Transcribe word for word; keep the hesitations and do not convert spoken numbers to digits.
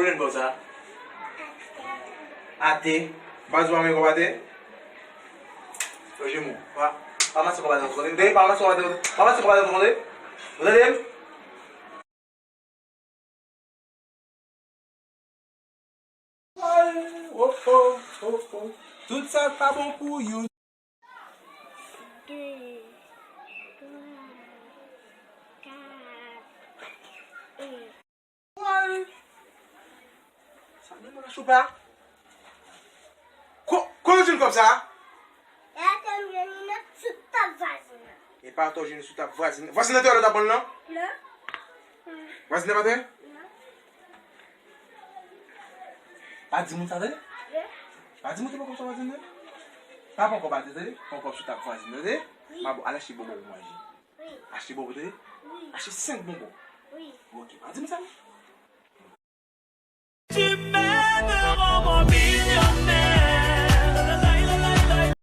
Jwenn kòb sa. Ate. Pa di w pa renmen kòb ate. Yo, jemo. Pa, pa mase kòb ate, tande? Pa mase kòb ate, pa mase kòb ate, tande? Ou tande m? Ay, oh, oh, oh, oh. Tout sa pa bon pou youn. De, twa, kat, e. Ay. Sa menm nan choupa. Ko, ko yo jwenn kòb sa? E atè m jwenn li nan sou tab vwazin nan. E pa atè w jwenn li sou tab vwazin. Vwazin nan te wè lè w t ap pran l nan? Non. Vwazin nan pa te wè? Non. Pa di moun sa, tande? Non. Pa di moun te pran kòb sa vwazin nan. Pa pran kòb atè, tande? Pran kòb sou tab vwazin nan, tande? Wi. Ma bon, al achte bonbon pou manje. Wi. Achte bonbon, tande? Wi. Achte senk bonbon. Wi. Ok, pa di moun sa, non?